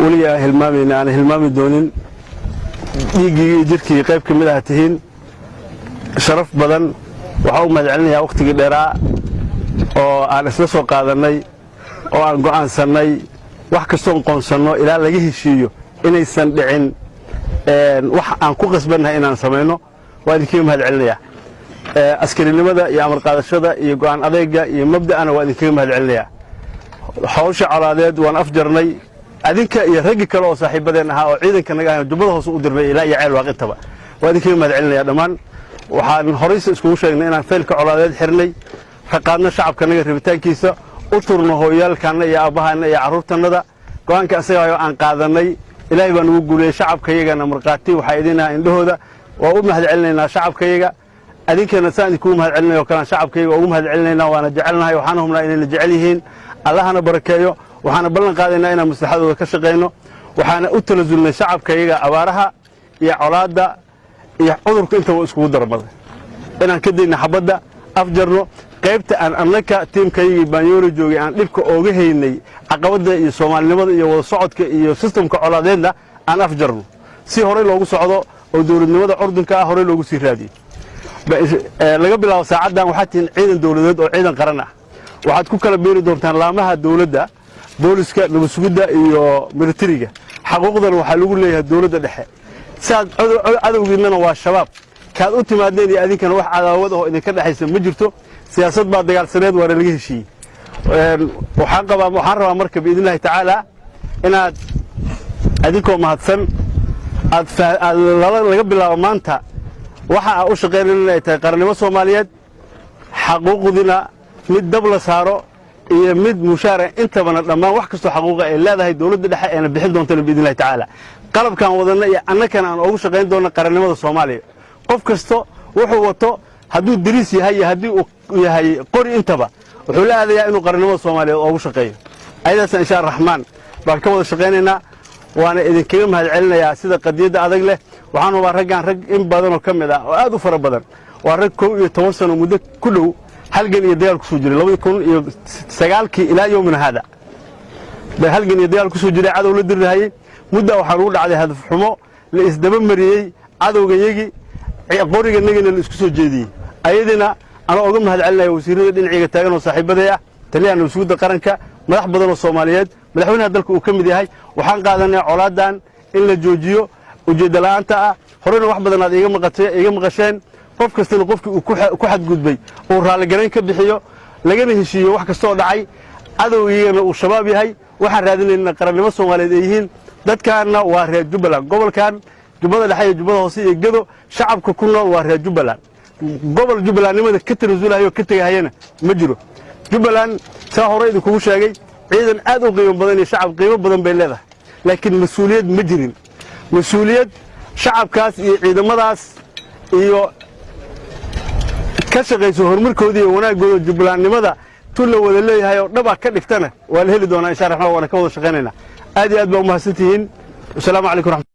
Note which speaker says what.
Speaker 1: Weliga aan hilmaamayna, aanan hilmaami doonin. Dhiiggii iyo jirkii qayb ka mid ah tihiin. Sharaf badan waxaa u mahad celinayaa wakhtigii dheeraa oo aan isla soo qaadannay oo aan go'aansannay wax kastoon qoonsanno ilaa laga heshiiyo inaysan dhicin wax aan ku qasbannahay inaan samayno. Waa idinkaga mahad celinayaa askarinimada iyo amar qaadashada iyo go'aan adeyga iyo mabda'ana. Waa idinkaga mahad celinayaa. Hawsha colaadeed waan afjarnay, adinka iyo raggi kale oo saaxiibadeen ahaa oo ciidanka naga ahayn Jubbada Hoose u dirnay ilaa iyo Ceel Waaq intaba. Waa idinkaga mahad celinaya dhammaan. Waxaan horayse iskugu sheegnay inaan faylka colaadeed xirnay, raqaadno shacabkanaga rabitaankiisa, u turno hooyaalkaanna iyo aabbahaanna iyo carruurtannada. Go'aanka asaga aan qaadannay Ilaahay baa nugu guuliyey. Shacabkayagana markhaati waxaa idin ah indhahooda. Waa u mahad celinaynaa shacabkayaga. Adinkana saan idinkugu mahad celinayo o kalaan shacabkayaga ugu mahad celinaynaa. Waana jecelnahay, waxaana hubnaa inayna jecel yihiin. Allahana barakeeyo. Waxaana ballan qaadaynaa inaan maslaxadooda ka shaqayno. Waxaana u talasulnay shacabkayaga abaaraha iyo colaadda iyo cudurka intaba iskugu darmaday inaan ka dayna xabadda, afjarno qaybta aan annaka tiimkayagii Baanyooli joogay aan dhibka ooga haynay, caqabadda iyo Soomaalinimada iyo wada socodka iyo sistamka colaadeedna aan afjarno, si horey loogu socdo oo dowladnimada curdunka ah horey loogu sii raadiyo. Laga bilaabo saacaddan waxaad tihiin ciidan dowladeed oo ciidan qaran ah. Waxaad ku kala biiri doontaan laamaha dowladda, booliska, nabadsugidda iyo militariga. Xaquuqdan waxaa lagu leeyahay dowladda dhexe. Siaad cadowgiinnana waa Shabaab kaad u timaadeen iyo adinkana wax cadaawad oo idinka dhexaysa ma jirto. Siyaasad baa dagaalsaneed, waana laga heshiiyey. Waxaan qabaa, waxaan rabaa marka, biidni Illahi tacaala, inaad adinkoo mahadsan aad laga bilaabo maanta waxa aa u shaqaynayna inay tahay qarannimo Soomaaliyeed. Xaquuqdina mid dab la saaro iyo mid mushaara intabana, dhammaan wax kastoo xaquuqa ay leedahay dowladda dhexe ayna bixin doontana, biidni Illahi tacaala. Qalabkaan wadanna iyo annakana aan ugu shaqayn doonno qarannimada Soomaaliya. Qof kasto wuxuu wato, hadduu dariis yahay iyo haddii uu yahay qori intaba, wuxuu la aadayaa inuu qarannimada Soomaaliyeed oogu shaqeeyo. Ayadaasna, insha Araxmaan, baan ka wada shaqaynaynaa. Waana idinkaga mahad celinayaa sida qadiyadda adag leh. Waxaan hubaa raggaan rag in badanoo ka mid ah oo aad u fara badan waa rag 11 sano muddo ku dhow halgan iyo dagaal kusoo jiray. 2009-kii ilaa yowmina haada bay halgan iyo dagaal kusoo jiray, cadow la dirirahayey. Muddaa waxaa lagu dhacday hadaf xumo la isdaba mariyey, cadowgayagii qoriganagina la isku soo jeediyey. Ayadina anoo uga mahad celinaya wasiirrada dhinaciga taagan oo saaxiibaday ah, taliyaha nabadsuguda qaranka, madax badan oo Soomaaliyeed, madaxweynaha dalka uu ka mid yahay, waxaan qaadanay colaaddan in la joojiyo ujeedda la'aanta ah. Horena wax badan aad iiga maqasheen. Qof kastana qofkii uu ku xadgudbay uu raalligarayn ka bixiyo, lagana heshiiyo wax kastooo dhacay. Cadowgiigana uu Shabaab yahay, waxaan raadinaynaa qarannimo Soomaaliyeed ay yihiin. Dadkaanna waa reer Jubbaland. Gobolkan Jubbada Dhexe iyo Jubbada Hoose iyo Gedo shacabka ku nool waa reer Jubbaland. Gobol Jubbalandnimada ka tanasulahayo, ka tegahayana ma jiro. Jubbaland, saa hore idinkugu sheegay, ciidan aad u qiimo badan iyo shacab qiimo badan bay leedahay, laakiin mas-uuliyad ma jirin. Mas-uuliyad shacabkaas iyo ciidamadaas iyo ka shaqayso horumarkoodii iyo wanaaggooda, Jubbalandnimada tu la wada leeyahay oo dhaba ka dhigtana waa la heli doonaa, insha Raxmaan. Waana ka wada shaqaynaynaa. Aad iyo aad baa u mahadsantihiin. Wasalaamu calaykum.